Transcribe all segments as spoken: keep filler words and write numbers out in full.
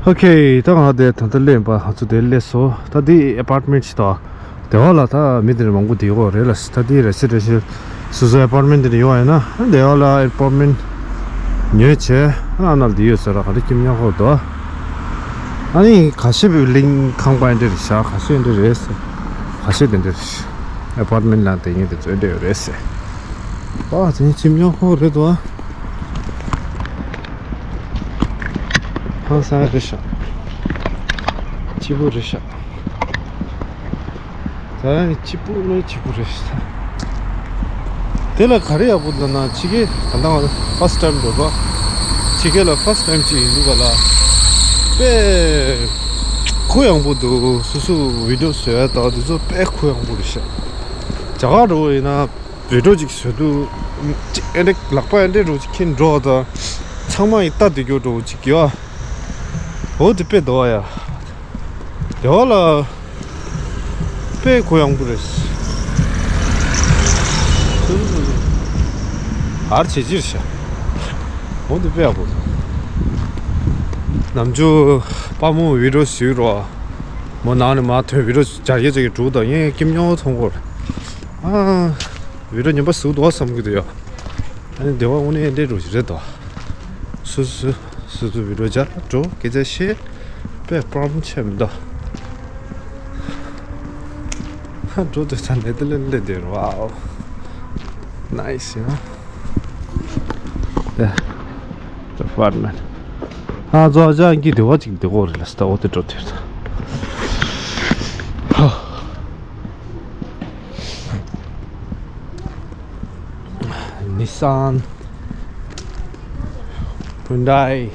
ཨོ་ཁེ། ད་ང་དེ་ད་ལྟ་སླེབས་པ། ང་ཚོ་དེ་སླེབས་སོང་། ད་འདི་ཨེ་པར་ཊི་མེན་ཊི་ཞིག་དང་། སྡེ་བ་ལ་ད་མི་དེ་འདྲ་མང་པོ་བསྡད་ཡོད་རེད་ལ། ད་འདི་རེ་སི་ཌེན་ཤལ་སོ་སོའི་ཨེ་པར་ཊི་མེན་ཊི་དེ་འདྲ་ཡོད་ཡིན་ན། སྡེ་བ་ལ་ཨེ་པར་ཊི་མེན་ཊི་ཉོས་བྱས། ཨ་ནཱ་ལ་བསྡད་ཡོད་ཟེར་ར། ག་རེ་ཀིམ་ཉག་ཁོག་འདུག་ཨ་ནི་ཁ་ཤས་པའི་གླིང་ཁང་པ་འདི་འདྲ་རེད་ཤག་ཁ་ཤས་འདི་འདྲ་རེད་ཟེར། ཁ་ཤས་འདི་འདྲ་རེད་ཤག་ཨེ་པར་ཊི་མེན་ཊི་ནང་བསྡད་མཁན་དེ་ཚོ་འདི་འདྲ་ཡོད་རེད་ཟེར། ཨ་ཙི་ཀིམ་ཉག་ཁོག་རེད་འདུག་ཨ། ཧང་སང་རེད་ཤག་སྐྱིད་པོ་རེད་ཤག་ད་སྐྱིད་པོ་ནི་སྐྱིད་པོ་རེད་ཤག་དེ་ལ་ག་རེ་ཡག་པོ་འདུག་ན། ཕྱི་རྒྱལ་ད་ལྟ་ང་ཕར་སི་ཊི་ཊའིམ་འགྲོ་རོགས། ཕྱི་རྒྱལ་ལ་ཕར་སི་ཊི་ཊའིམ་ཅིག་ཡིན་འདུག་ག་ལ། དཔེ་གུ་ཡངས་པོ་འདུག་སོ་སོ་བི་ཌི་ཡོ་བཟོ་ཡ་དང་དེ་ཚོ་དཔེ་གུ་ཡངས་པོ་རེད་ཤག་རྒྱ་གར་འགྲོ་བ་ཡིན་ན། བི་ཌི་ཡོ་ཅིག་བཟོས་འདུག་ཅིག་ཨེ་འདྲ་ལག་པ་ཨེ་འདྲ་འདྲ་བོ་ཅིག་འཁྱེར་འགྲོ་དང་། ཚང་མ་ཡི་ལྟ་བསྡད་རྒྱུ་འདྲ་བོ་ཅིག་ཡོད། འོ་དེ་དཔེ་འདུག་ཨ་ཡ། དེ་བ་ལ་དཔེ་གུ་ཡངས་པོ་རེད། ཨར་བྱེད་ཅིར་ཤ། འོ་དེ་དཔེ་ཡག་པོ་འདུག་ནམ་རྒྱུན་དཔའ་མོ་བི་ཌི་ཡོ་བཟོས་རོགས། མོ་ནང་ནས་མར་ཐོན། བི་ཌི་ཡོ་སྦྱར་ཡས་ཅིག་གི་འགྲོ་དང་། ངས་ཀིམ་ཉག་ཁོག་མཐོང་གོ། ཨ། བི་ཌི་ཡོ་ངན་པ་བཟོས་འདུག་བསམ་གྱི་འདུག་ཡ། ཨ་ནི་སྡེ་བ་དངོས་གནས་འདི་འདྲ་ཞིག་རེད་དོ། སོ་སོ་སོ་སོ་བི་ཌི་ཡོ་སྦྱར་འགྲོ། སྐད་ཆ་བཤད། དཔེ་པྲོབ་ལེམ་ཆེ་མི་འདུག་ཧ། འགྲོ་དུས་ད་ནེ་དར་ལེན་སླེབས་བསྡད་རེད། ཝའོ། ནའིས་ཡ། ཨེ། ཨ་པར་ཊི་མེན་ཊི། ཨ་ཙོ་ཨ་ཅག་གི་སྡེ་བ་ཅིག་སྡེ་གོ་རེད་ལ། སྟ་འོ་དེ་འགྲོ་དུས་ད། ཧ། Nissan, Hyundai,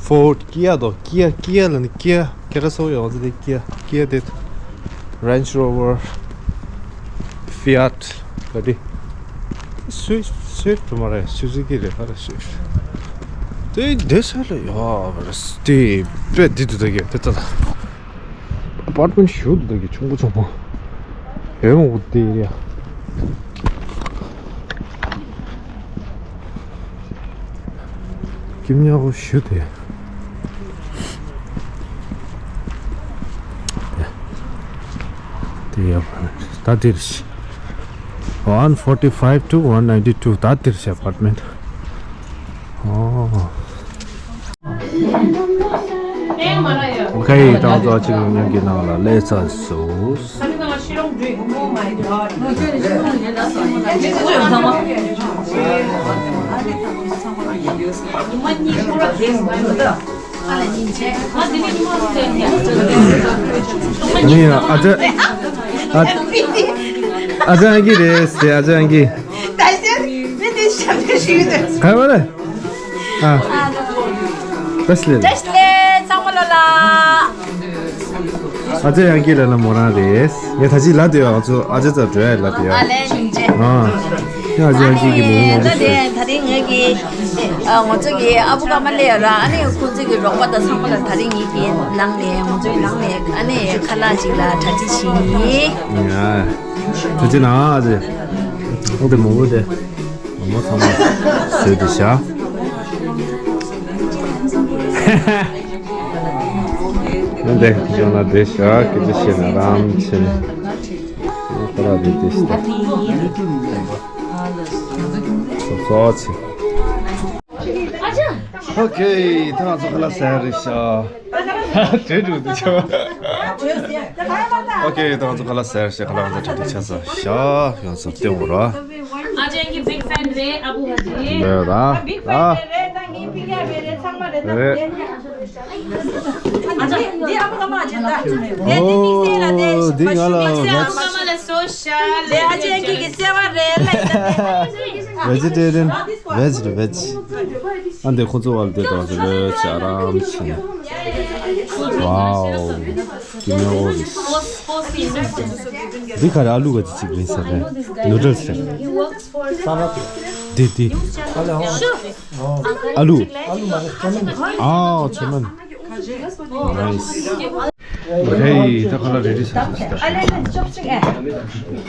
Ford, Kia དང་། Kia Kia ལ་ནི་Kia ཁྱེད་རང་ཚོ་ཡོང་ཚེ་དེ་Kia Kia དེ། Range Rover, Fiat ག་དེ། Swift Swift མ་རེད། Suzuki རེད། ག་རེ་Swift དེ་དེ་ས་ལ་ཡོད་རེད། དེ་དཔེ་འདི་འདུག་ད་གི་དེ་ལྟ་ལ། ཨ་པར་ཊི་མེན་ཊི་ཞུ་འདུག་ད་གི་ཆུང་པོ་ཆུང་པོ། ཨེ་མ་འོ་དེ་རེད་ཡ། ཀིམ་ཉག་ཁོག་ཞུ་དེ། དེ་ཡ། ད་དེར་one forty five to one ninety two ད་དེར་ཤ་ཨ་པར་ཊི་མེན་ཊི། ཨོ། ཨོ་ཁེ། ད་ང་ཚོ་ཨ་ཅེ་ཀིམ་ཉག་གི་ནང་ལ་སླེབས་ཚར་སོང་། ནི་ཨ་ཅག་ཨ་ཨ་ཅག་ཨང་ཀི་རེད་ཟེར། ཨ་ཅག་ཨང་ཀི། ག་བ་རེད། ཨ། བཀྲ་ཤིས་བདེ་ལེགས། བཀྲ་ཤིས་བདེ་ལེགས་ཚང་མ་ལ་ལ། ཨ་ཅག་ཨང་ཀི་ལ་ལ་མོ་རང་རེད། ངས་ད་ཅི་ལབ་བསྡད་ཡོད། ང་ཚོ་ཨ་ཅག་རྩར་འགྲོ་ཡ་ལབ་བསྡད་ཡོད། ཨ་ལས་ཞུ་རྗེས། ཨ། ཡ་ཨ་ཅག་ཨང་ཀི་གི་མོ་མོ་ད་ཞུ། དེ་ད་རིང་ངེད་ཀྱི་ཨ་ང་ཚོ་གི་ཨ་བུ་ཀ་མ་ལས་ཡ་ར། ཨ་ནི་ཁོང་ཚོ་གི་རོགས་པ་དང་ཚང་མ་ལ་ད་རིང་ངེད་ཀྱི་ནང་ནས། ང་ཚོའི་ནང་ནས་ཨ་ནི་ཁ་ལག་ཅིག་ལ་གྲ་སྒྲིག་བྱས་ཡིན། ཡ། ཐུགས་རྗེ་གནང་། ཨ་ཅེ། ཨོ་དེ་མང་པོ་དེ། མང་པོ་ཚང་མ་བཟོས་ཏེ་བཞག་འདི་ཡོང་ན་བདེ་ཤག་སྐད་ཆ་བཤད་ན་རམ་ཆེ་ནས། ཁོ་ར་བདེ་བདེ་ཞིག་ད། ཚོགས་ཚོགས་ཆེ། ཨོ་ཁེ། ད་ང་ཚོ་ཁ་ལག་ཟ་ཡ་རེད་ཤག་དྲོད་འགྲོ་འདུག་ཆོག་ཨོ་ཁེ། ད་ང་ཚོ་ཁ་ལག་ཟ་ཡ་རེད་ཤག་ཁ་ལག་ང་ཚོ་གྲ་སྒྲིག་ཆགས་ཚར་ཤག་ཡོངས་སུ་བསྟན་འོང་ར། ཨ་ཅག་གི་big fan རེད། ཨ་བུ་ཧ་ཅི། ལོས་ད། big fan རེད། ད་ངའི་པི་ཀ་རེད། ཚང་མ་རེད། ད་རེད། ཨ་ཅག་འདི་ཨ་བུ་ཀ་མ་ཅན་ད། འདི་དམིགས་བསལ་ལ་དེ། འོ་འདི་ང་ལ་དམིགས་བསལ་ཨ་བུ་ཀ་མ་ལ་བཟོས་ཤག་ལས། ཨ་ཅག་གི་གི་སེ་བ་རེད་ལ། Vegetarian, veg རེད། veg ཨ་འདི་ཁོ་ཚོ་བ་ལ་དེ་དང་དེ་ལོས་ཆ་རམ་ཆེ། ཝའོ། དེ་ནས་འོ་རེད། འདི་ག་རེ། ཨ་ལུ་ག་ཅི་ཅིག་རེད་ས་རེད། noodles རེད། འདི་འདི། ཨ་ལུ། ཨ་ཚོ་མན། nice། ཧེ་ད་ཁ་ལག་ready་ས་རེད།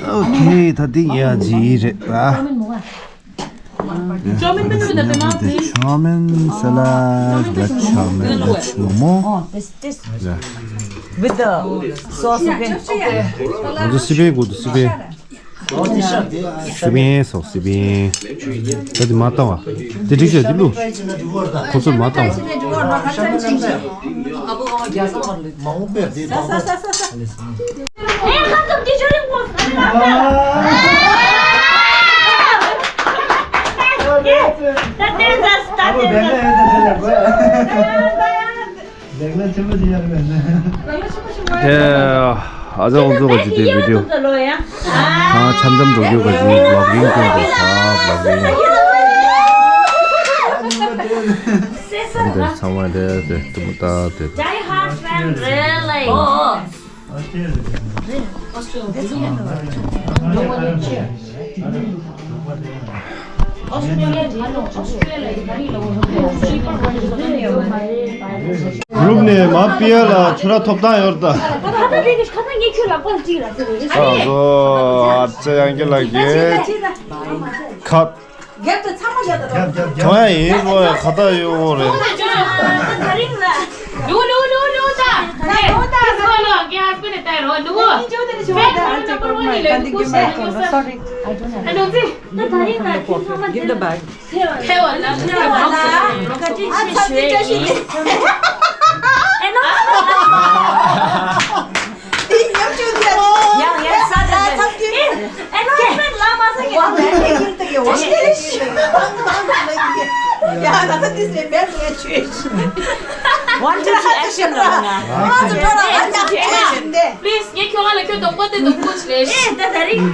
ཨོ་ཁེ། ད་འདི་ཡ་ཇི་རེད་པ། Chow mein, chow mein salad, veg chow mein, veg momo. Oh, this, this. Yeah. With the sauce again. Okay. Also, sibe go to sibe. སི་པན་སོགས་སི་པན། ད་དེ་མ་བཏང་བ། དེ་འགྲིག་ཤག་དེ་བླུགས། ཁོ་ཚོར་མ་བཏང་བ། ལེགས་ལ་ཆེན་པོ་ཞིག་ཡར་བས་ན། དེ་ཨ་ཅག་ཁོང་ཚོ་ག་ཅིག་དེ་བི་ཌིའོ། ཨ་འཆམ་འཆམ་འགྲོ་རྒྱུ་ག་ཅིག་ལོག་གིན་སྟོན་དགོས་ས་ལོག་གིན། དེ་ཚང་མ་དེ་དེ་ཏུ་མུ་ཏ་དེ། Die hard fan རེད་ལེ། གུ་རུབ་ནས་མ་པི་ཡ་ལ་ཆུ་ར་ཐོབ་ཐང་ཡོད་ད། ཁ་ཁ་དེ་གི་ཁ་ཁ་ངས་ཁྱོད་ལ་པར་གཅིག་ལ་ཟེར་རེད། ཨ་ཟོ་ཨ་ཙེ་ཡང་གི་ལ་གི་ཁ། རྒྱབ་ཏུ་ཚང་མ་རྒྱབ་ཏུ་རོགས། གྲོང་ཡ་ཡིན་རོ་ཡ་ཁ་ཏ་ཡོ་རེད། ད་རིང་ལ། ལུ་ལུ་ལུ་ལུ་ད། ད་ལུ་ད། སོ་ལོ་གི་ཧ་སི་པན་ད་རོ་ལུ། ད་རིང་ལ་ཁྱོད་ཚང་མ་ད་རིང་ལ་ཁྱོད་ཚང་མ། Give the bag. ཐེ་བ་ལ་ཐེ་བ་ལ་བཀའ་དྲིན་ཆེ་ཞུ་ཡ་ཡིན། ཨེ་ནོ། དེ་ཉམས་ཆུང་དེ་ཡང་ཡང་ས་ཆ་དེ་ཨེ་ནོ་ཕན་ལ་མ་ས་གི་ལ་མེད་ཡིན་དེ་གི་འོ་ཤེ་ལེ་ཤི། ཡ་ན་ད་དེ་སེ་མེད་ལ་ཆུ་ཤི། One two three action ལ་ང་ང་ཚོ་ཐོ་ར་ང་ཉམས་ཆུང་ཞིག་འདི། Please ངས་ཁྱོད་ང་ལ་ཁྱོད་དོགས་པ་དེ་དོགས་པོ་ཆི་ལེ་ཤི། ཨེ་ད་ད་རིང་།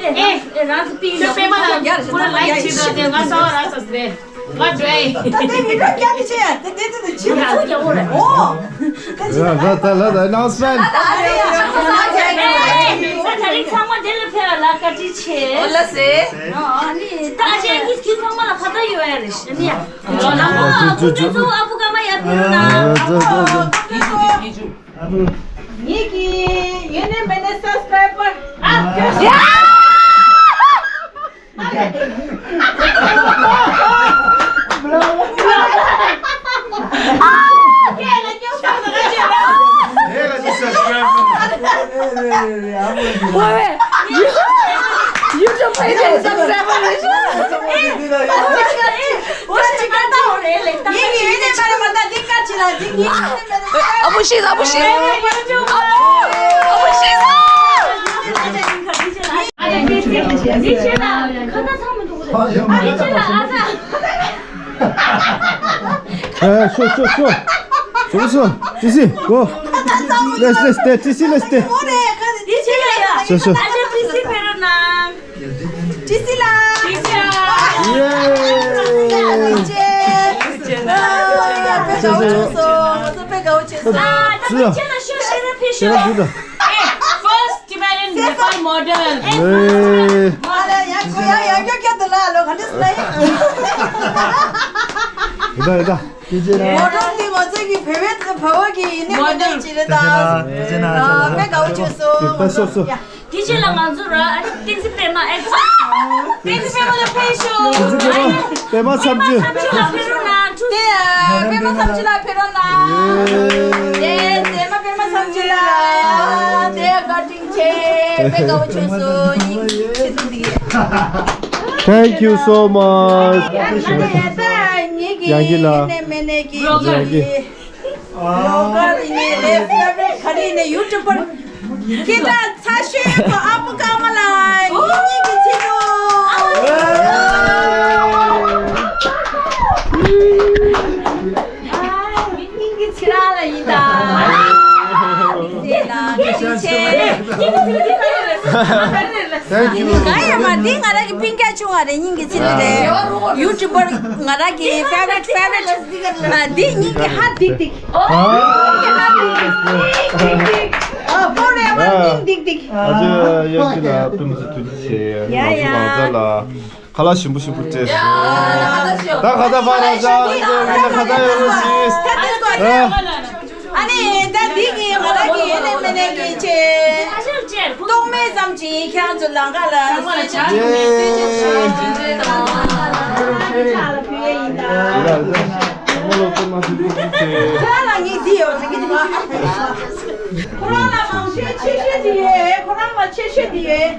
ཨེ། ཨེ་རང་ཚོ་པིན་ཡོད་པད་མ་ལ་ཁོ་ལ་ལའིག་བྱེད་དང་དེ་ང་གསང་བ་རག་ས་རེད། ང་འགྲོ་ཡིན། ད་ལྟའི་མི་འགྲོ་རྒྱག་གི་ཆེ་ཡ་དེ་དེ་དེ་དེ་ཆེ་ཡ་ཚུགས་ཀྱང་འོ་རེད། འོ། ད་ལ་ད་ལ་ད་ཨ་ནའུན་སི་མེན་ཊི། ད་ད་རིང་ཚང་མ་དེ་ལ་ཕེབས་ལ་བཀའ་དྲིན་ཆེ། འོ་ལ་སེ། ཨ་ནི་ད་ཨ་ཅེ་གིས་ཁྱོད་ཚང་མ་ལ་ཁ་ཏ་ཡོད་ཡ་རེད་ཤི་ནི་ཡ། ལོ་ན་མ་ཁོང་ཚོ་ཨ་བུ་ཀ་མ་ཡ་ཕེབས་ན། ངེད་ཀྱི་ཡོད་ནས་མེད་ནས་སབ་སི་ཀ་རའི་བར། ཨ། YouTube page subscribe ཨ་བུ་ཤི་ཨ་བུ་ཤི། ཨ་བུ་ཤི། ཨ་ཤོ་ཤོ་ཤོ། ཤོ་ཤོ། ཏི་སི་གོ། Let's let's stay. ཏི་སི་let's stay. ཤོ་ཤོ། ཏི་སི་ལ། ཏི་སི་ལ། ཡེ། ཕེབས་དགའ་བོ་བྱས་སོང་། ང་ཚོ་ཕེབས་དགའ་བོ་བྱས་སོང་། ཨ། ད་ཕེབས་ན་ཤོག་ཤེས་རབ་ཕེབས་ཤོག་ཨེ། First Tibetan Nepal model. ཨེ། ཨ་ལ་ཡ་ཁོ་ཡ་ཡ་ཁྱོད་ཁྱོད་དུ་ལ་ལོ་ག་འདྲ་སི་ལ་ཡིན། ཡོད་ད་ཡོད་ད། མོ་ཊ་འདི་ང་ཚོ་གི་བོད་པའི་བོད་པ་གི་ཡིན་ནི་མོ་ཊ་ཅི་རེད་ད། ཨ་དཔེ་དགའ་བོ་བྱས་སོང་། དེ་ལྟ་སོ་སོ། དེ་རྗེས་ལ་ང་ཚོ་ར་ཨ་ནི་བསྟན་འཛིན་པད་མ་ཨེ། བསྟན་འཛིན་པད་མ་ལ་ཕེབས་ཤོག་བསྟན་འཛིན་པད་མ། པད་མ་ཚབ་ཆུ། ཚབ་ཆུ་ལ་ཕེབས་རོགས་གནང་། དེ་ཡ་པད་མ་ཚབ་ཆུ་ལ་ཕེབས་རོགས་གནང་། དེ་དེ་མ་པད་མ་ཚབ་ཆུ་ལ་དེ་བཀའ་དྲིན་ཆེ། དཔེ་དགའ་བོ་བྱས་སོང་། སྙིང་རྗེ་ཆེ་ཐུགས་རྗེ་ཆེ། Thank you so much. ཡང་གི་ལ། ཡང་གི། ལོ་ག་རི་ནས་ལས་ཕེབས་རེད། ག་རི་ནས་ཡུ་ཊུབ་པར་ཁྱེད་ལ་ཚ་ཤོས་ཡོད་པ་ཨ་པོ་ཀ་མ་ལ་ཡིན་གྱི་ཚེ་ལོ། སྙིང་གི་ཚེ་ར་ལ་ཡིན་ད། Thank you. ག་ཡ་མ་འདི་ང་རང་གི་པིན་ཀ་ཆུང་བ་རེད། སྙིང་གི་ཚེ་ར་རེད། ཡུ་ཊུབ་པར་ང་རང་གི་ཕེ་ཝ་རེཊ་ཕེ་ཝ་རེཊ། ཨ་འདི་སྙིང་གི་ཧ་ཏིག་ཏིག་ཨ་ཕོ་རེ་བ་སྙིང་ཏིག་ཏིག་ཨ་ཅེ་ཡ་གི་ལ་ཕུན་སུམ་ཚོགས་ཡ་ཡ། ང་ཚོ་ལ་ཁ་ལག་ཞིམ་པོ་ཞིམ་པོ་སྤྲད་སོང་། ད་ཁ་ད་ཕ་ར་ཅག་ཁ་ད་ཁ་ད་ཡོད་རེད་ཟིག་ཨ་ནི་ད་འདི་གི་ང་རང་གི་ཡེ་ནས་མེ་ནས་གི་ཆེ། རྟོག་མེད་ཙམ་གྱིས་ཁྱེད་རང་ཚོ་ལམ་ཁ་ལ་གསོལ་ཇ་ཕུལ་ཡས་ཡིན་ད། ཁྱེད་རང་ལ་ཚང་མ་ལོ་ཚང་མ་ཞིག་ཐུགས་རྗེ་ཆེ། ཁྱེད་རང་ལ་ངས་འདི་ཡོད་ཟེར་གྱི་འདུག་ཁོ་རང་ལ་མང་ཤོས་ཆེ་ཤོས་འདི་ཡོད། ཁོ་རང་ལ་ཆེ་ཤོས་འདི་ཡོད།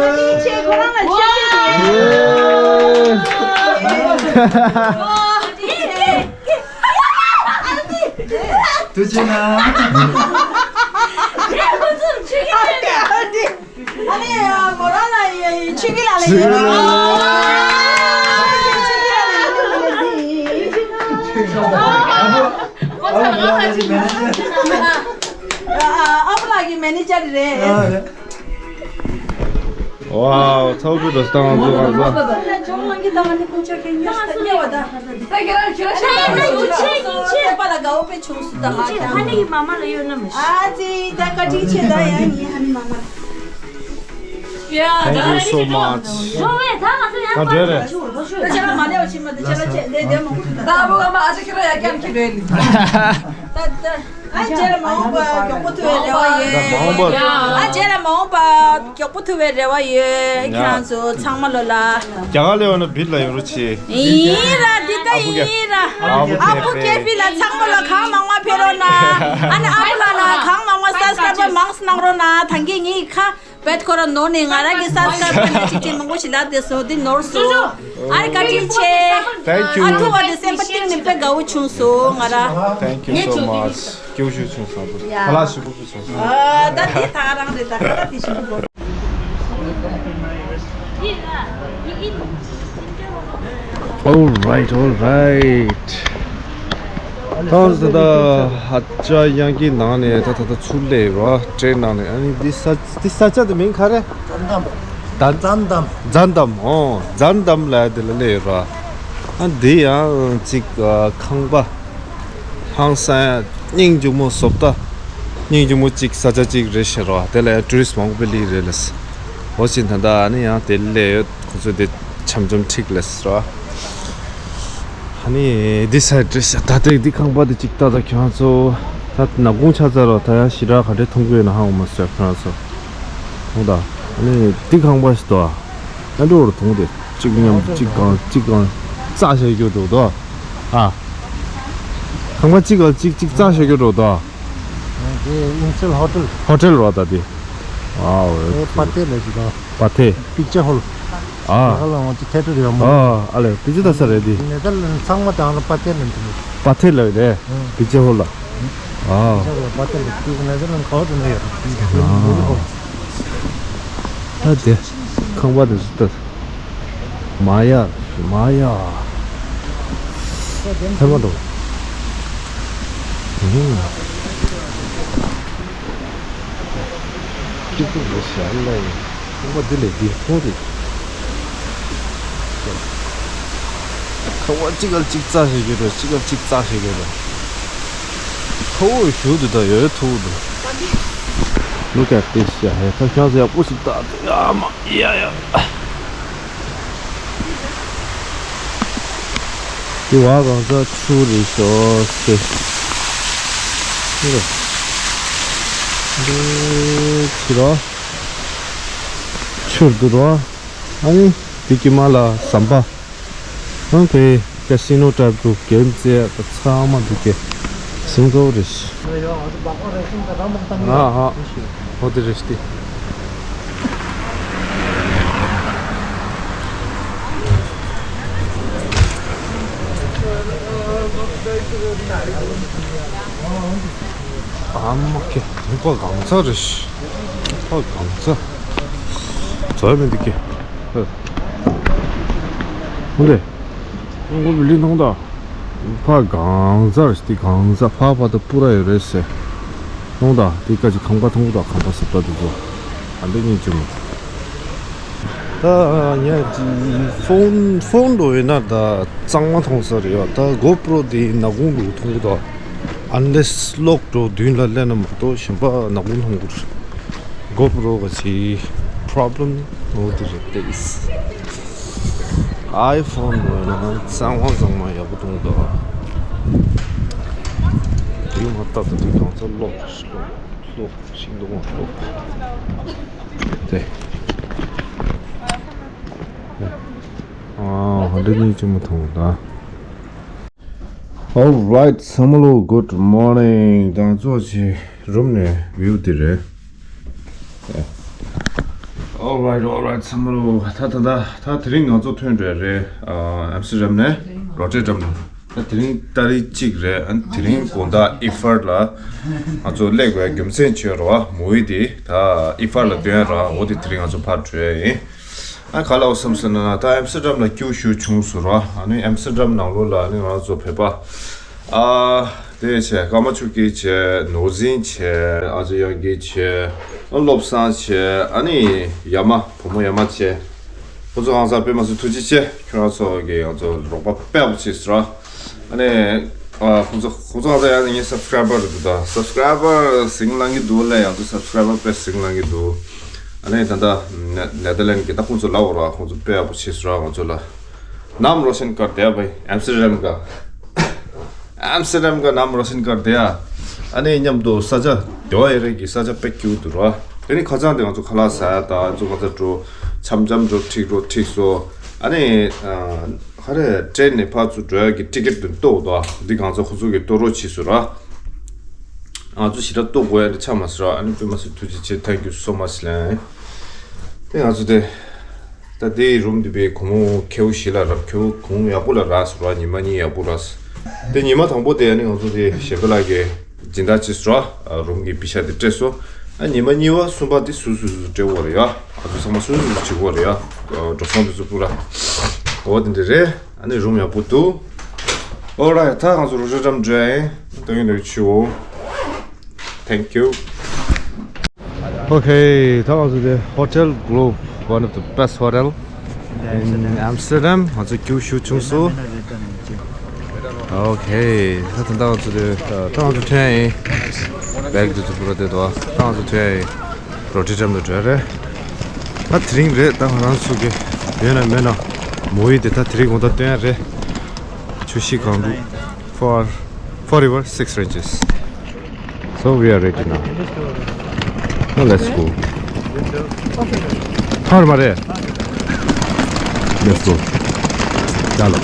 ཨ་ནི་ཆེ་ཁོ་རང་ལ་ཆེ་ཤོས་འདི་ཡོད། ཐུགས་རྗེ་གནང་། ཨ་ནི་མོ་རང་ལ་ཡི་ཆུ་གི་ལ་ལ་ཡི། ཆུ་གི་ལ་ལ་ཡི། ཨ་བུ་ལགས་ཀྱི་མེ་ནེ་ཇར་རེད། ཝའོ། ཚོགས་པའི་རོ་སྟངས་ང་ཚོ་ང་ཚོ། Thank you so much. ཨ་རྗེས་ལ་མ་འོངས་པ་མགྱོགས་པོ་ཐུག་པའི་རེ་བ་ཡོད། མ་འོངས་པ། ཨ་རྗེས་ལ་མ་འོངས་པ་མགྱོགས་པོ་ཐུག་པའི་རེ་བ་ཡོད། ཡ། ཁྱེད་རང་ཚོ་ཚང་མ་ལོ་ལ། རྒྱ་གར་ལ་ཡོད་ན་བིད་ལ་ཡོང་རོགས་བྱེད། ཡིན་ར་འདི་ལྟ་ཡིན་ར། ཨ་བུ་ཨ་བུ་ཀེ་ཕི་ལ་ཚང་མ་ལ་གང་མང་མང་ཕེབས་རོགས་གནང་། ཨ་ནི་ཨ་བུ་ལགས་ལ་གང་མང་མང་སབ་སི་ཀ་རབ་མང་གནང་རོགས་གནང་། ད་གིན་ངའི་ཁ་བེད་ཁོ་ར་ནོར་ནས་ང་རང་གི་སབ་སི་ཀ་རབ་ནས་ཅིག་ཅིག་མང་པོ་ཞིག་ལབ་བསྡད་སོང་། འདི་ནོར་སོང་། ཨ་རི་བཀའ་དྲིན་ཆེ། Thank you. ཨ་ཐུ་བ་དེ་སེམས་པ་གཏིང་ནས་དཔེ་དགའ་བོ་བྱུང་སོང་ང་ར། Thank you so much. སྐྱིད་ཤོས་བྱུང་སོང་། ཡ། ཁ་ལག་ཞིམ་པོ་བྱུང་སོང་། ཨ་ད་དེ་ད་རང་རེད། ད་ཁ་ལག་དེ་ཞིམ་པོ། All right, all right. ད་ད་ཧ་ཅང་ཡང་གི་ནང་ནས་ད་ད་ད་ཚུར་སླེབས་ར། ཊེན་ནང་ནས། ཨ་ནི་འདི་ས་འདི་ས་ཆ་དེ་མིང་ག་རེ། ཛན་དམ། ཛན་དམ། ཛན་དམ། ཨོ་ཛན་དམ་ལ་དེ་ལ་སླེབས་ར། ཨ་འདི་ཡང་ཅིག་ཨ་ཁང་པ་ཧང་སང་སྙིང་རྗེ་མོ་བཟོ་ལྟ། སྙིང་རྗེ་མོ་ཅིག་ས་ཆ་ཅིག་རེད་ཤག་ར། དེ་ལ་ཡང་ཊུ་རི་སི་མང་པོ་སླེབས་རེད་ལགས། འོ་ཅིག་ད་ད་ཨ་ནི་ཡང་དེ་སླེབས་ཡོད། ཁོ་ཚོ་དེ་འཆམ་འཆམ་ཁྲིགས་ལགས་ར། ཨ་ནི་འདི་ས་འདྲེ་ཤ་ད་ལྟའི་འདི་ཁང་པ་འདི་གཅིག་ལྟ་ད་ཁྱོད་ཚོ། ད་ནག་ཁུང་ཆགས་ཚར་རོ། ད་ཡང་ཞེ་དྲག་ག་འདྲས་མཐོང་གི་ཡོད་ན་ཧ་གོ་མ་སོང་ཁྱོད་ཚོ། མཐོང་ད། ཨ་ནི་འདི་ཁང་པ་ཞིག་འདུག་ཨ། ཨ་འགྲོ་རུ་མཐོང་དེ་གཅིག་མཉམ་དུ་གཅིག་གང་གཅིག་གང་རྩ་བྱས་རྒྱུ་འགྲོ་འདུག་ཨ། ཁང་པ་གཅིག་ག་གཅིག་གཅིག་རྩ་བྱས་རྒྱུ་འགྲོ་འདུག་ཨ། དེ་ཨིན་སེལ་ཧོ་ཊེལ། ཧོ་ཊེལ་རོ་ད་དེ། ཨ་འོ། དེ་པ་ཏེ་ལ་ཞིག་དང་། པ་ཏེ། པིག་ཅར་ཧོལ། ཨ། ང་ལ་ང་ཚོ་ཐེ་ཊར་ཡོད་མོད། ཨ་ཨ་ལེ། པི་ཅི་ད་ས་རེད་དེ། ནེ་ཐར་ལན་ཚང་མ་དང་ལ་པ་ཏེ་ལན་དུ། པ་ཏེ་ལ་རེད། ཨ། པི་ཅར་ཧོལ་ལ། ཨ། པི་ཅར་ཧོལ་པ་ཏེ་ལ་དེ་ནེ་ཐར་ལན་ག་བ་དུ་ནེ་ཡོད། ཨ། ད་དེ་ཁང་པ་དེ་ཚོ་ལྟ། མ་ཡ། མ་ཡ། ཐལ་མ་འགྲོ། ཨུ། སྐྱིད་པོ་རེད་ཤག་ལ་ཡིན། ཁང་པ་འདི་ལས་འདི་ཁོང་རེད། ཁང་པ་གཅིག་ག་གཅིག་རྩ་བྱེད་རྒྱུ་རེད། གཅིག་ག་གཅིག་རྩ་བྱེད་རྒྱུ་རེད། ཁོ་བོ་ཞུ་འདི་ད་ཡོད་ཐུག་འདུག Look at this. ཡ་ཧེ། ད་ཁྱོད་ཚོ་ཡག་པོ་ཞིག་ལྟ་དུས། ཨ་མ་ཡ་ཡ། འདི་བ་གང་ས་ཆུ་རེད་ཤོག་ཟེར། འདི་ཕྱི་རོ། ཆུར་འདུག་རོ། ཨ་ནི་འདི་ཀྱི་མ་ལ་ཟམ་པ། ཨང་དེ་ཀ་སི་ནོ་ཊའིབ་འདུག་གན་རྩེ་ད་ཚང་མ་འདུག་གེ། སིང་གོ་རེད། ཨ་ཨ། ཧོ་དེ་རེད་དེ། ཨ་མ་ཀེ། ཕ་གང་ཚ་རེད། ཕ་གང་ཚ། ཚོད་མི་འདུག་གེ། ཧོ་དེ། ཁོང་ཁོ་བི་ལི་མཐོང་ད། ཕ་གང་ཟར་ཏི་གང་ཟ་ཕ་ཕ་ད་པུ་ར་ཡོད་རེད་ཟེར། མཐོང་ད་ཏི་ཀ་ཅི་ཁང་པ་མཐོང་ད་ཁང་པ་སུབ་ད་དུ་ཚོ། ཨ་འདི་གཉིས་ཅི་མོ། ད་ཉ་ཅི་ཕོན་ཕོན་འགྲོ་ཡོད་ན་ད་གཙང་མ་མཐོང་ས་རེད་ཡ། ད་གོ་པྲོ་དེ་ནག་ཁུང་དུ་མཐོང་གི་ད། Unless གློག་འགྲོ་མདུན་ལ་སླེབས་ན་མ་གཏོགས་གཞན་པ་ནག་ཁུང་མཐོང་གི་རེད། གོ་པྲོ་ག་ཅི་པྲོབ་ལེམ་འོ་དེ་རེད་དེ། ཨའི་ཕོན་འོ་ན་གཙང་མ་གཙང་མ་ཡག་པོ་མཐོང་གི་འདུག་དེ་མ་ལྟ་ད་དེ་གང་ཚ་གློག་གློག་ཏོག་ཤིང་ཏོག་ཏོག་དེ། ཨ་ཧོ་འདི་གཉིས་ཅི་མོ་ཐོང་ད། Alright ཚང་མ་ལོ། Good morning. ད་ང་ཚོ་ཅི་རུམ་ནས་བིའུ་དེ་རེད། Alright, alright ཚང་མ་ལོ། ད་ད་ད་ད་དེ་རིང་ང་ཚོ་ཐོན་འགྲོ་ཡ་རེད། ཨ་ཨམ་སི་ཊར་ཌམ་ནས་རོ་ཊར་ཌམ་ནས། ད་དེ་རིང་ཏ་རིག་གཅིག་རེད། ཨ་དེ་རིང་དགོང་དག་ཨི་ཧྥར་ལ་ང་ཚོ་སླེབས་པའི་རྒྱུ་མཚན་ཅིག་ཡོད་རེད་བ། མོ་ཝི་དེ་ད་ཨི་ཧྥར་ལ་སྟོན་ཡ་རེད་བ། འོ་དེ་དེ་རིང་ང་ཚོ་ཕར་འགྲོ་ཡ་ཡིན། ཨ་ག་ལ་འོ་བསམ་སོང་ན་ད་ཨམ་སི་ཊར་ཌམ་ལ་སྐྱིད་པོ་ཞེ་པོ་བྱུང་སོང་ར། ཨ་ནི་ཨམ་སི་ཊར་ཌམ་ནང་ལོགས་ལ་ཨ་ནི་ང་ཚོ་བོད་པ་ཨ་དེ་བྱས། ཀརྨ་ཆོས་སྐྱིད་བྱས། ནོར་འཛིན་བྱས། ཨ་ཅོ་དབྱངས་སྐྱིད་བྱས། ཨ་བློ་བཟང་བྱས། ཨ་ནི་ཡ་མ་བུ་མོ་ཡ་མ་བྱས། ཁོ་ཚོ་ཨང་གསར་དཔེ་མ་སྲིད་ཐུགས་རྗེ་ཆེ། ཁྱོད་རང་ཚོ་གིས་ང་ཚོ་རོགས་པ་དཔེ་ཡག་པོ་བྱས་སོང་ར། ཨ་ནི་ཨ་ཁོང་ཚོ་ཁོང་ཚོ་ང་ཚོ་ཡང་ངའི་སབ་སི་ཀ་རའི་བར་རེད་འདུག་ད་སབ་སི་ཀ་རའི་བར་ཟིང་ལངས་ཀྱི་འདུག་ལ། ཡང་ཚོ་སབ་སི་ཀ་རའི་བར་དཔེ་ཟིང་ལངས་ཀྱི་འདུག་ཨ་ནི་ད་ལྟ་ནེ་ནེ་དར་ལེན་གི་ད་ཁོང་ཚོ་ལབ་པ་ར། ཁོང་ཚོ་དཔེ་ཡག་པོ་བྱས་སོང་ར། ང་ཚོ་ལ་ནམ་རོ་ཤན་ཀར་དེ་བའི་ཨམ་སི་ཊར་ཌམ་ག་ཨམ་སི་ཊར་ཌམ་ག་ནམ་རོ་ཤན་ཀར་དེ་ཨ་ནི་མཉམ་དུ་ས་ཆ་དེ་བ་ཡ་རེ་གི་ས་ཆ་དཔེ་སྐྱིད་པོ་འདུག་ར། དེ་ནི་ཁ་སང་དེ་ང་ཚོ་ཁ་ལག་ཟ་ཡ་ད་ང་ཚོ་ཁ་ཚ་འགྲོ་འཆམ་འཆམ་འགྲོ་འགྲིག་འགྲོ་འགྲིག་སོང་། ཨ་ནི་ཨ། ཧ་རེ་ཊེན་ནས་ཕར་ཚུར་འགྲོ་ཡ་གི་ཊི་ཀེ་ཊི་དེ་གཏོར་འདུག་འདི་གང་ཚ་ཁོ་ཚོ་གིས་གཏོར་རོགས་བྱས་སོང་ར། ང་ཚོ་ཞེ་དྲག་གཏོར་དགོས་ཡ་འདི་ཆགས་མ་སོང་ར། ཨ་ནི་དཔེ་མ་སྲིད་ཐུགས་རྗེ་ཆེ། Thank you so much ལན། དེ་ང་ཚོ་དེ་ད་དེའི་རུམ་དེ་བའི་གོང་ཁེའུ་ཞིག་ལ་རག་ཁེའུ་གོང་ཡག་པོ་ལ་རག་སོང་ར། ཉི་མ་གཉིས་ཡག་པོ་རག་དེ་ཉི་མ་དང་པོ་དེ་ཨ་ནི་ང་ཚོ་དེ་གཞན་པ་ལ་གི་སྦྱིན་བདག་བྱས་སོང་ར། རུམ་གྱི་པི་ཤ་དེ་སྤྲད་སོང་། ཨ་ཉི་མ་གཉིས་པ་གསུམ་པ་དེ་སུ་སུ་སུ་སྤྲད་དགོས་རེད་ཡ། ང་ཚོ་ཚང་མ་སུ་སུ་སུ་བྱེད་དགོས་རེད་ཡ། འགྲོ་སོང་དེ་ཚོ་པུ་ར། འོ་དེ་འདྲ་རེད། ཨ་ནི་རུམ་ཡག་པོ་འདུག Alright ད་ང་ཚོ་རོ་ཊར་ཌམ་འགྲོ་ཡ་ཡིན། ཏོག་ཡིན་ཏོག་ཡིན་ཆུ་འོ། Thank you. Okay ད་ང་ཚོ་དེ་Hotel Globe, one of the best hotel in Amsterdam. ང་ཚོ་སྐྱིད་པོ་ཞེ་པོ་བྱུང་སོང་། Okay ད་ད་ང་ཚོ་དེ་ད་ང་ཚོ་ཐོན་ཡ་ཡིན། བེག་དེ་ཚོ་པུ་ར་དེ་དོ་ད་ང་ཚོ་ཐོན་ཡ་ཡིན། རོ་ཊར་ཌམ་དུ་འགྲོ་ཡ་རེད། ད་དེ་རིང་རེད། ད་ང་རང་ཚོ་གི་ཡོད་ན་མེད་ན་མོ་ཝི་དེ་ད་དེ་རིང་དགོང་དག་སྟོན་ཡ་རེད། ཆུ་བཞི་སྒང་དྲུག Four, four rivers, six ranges. So we are ready now. Now let's go. ཐོར་མ་རེད། Let's go. ཅལོ།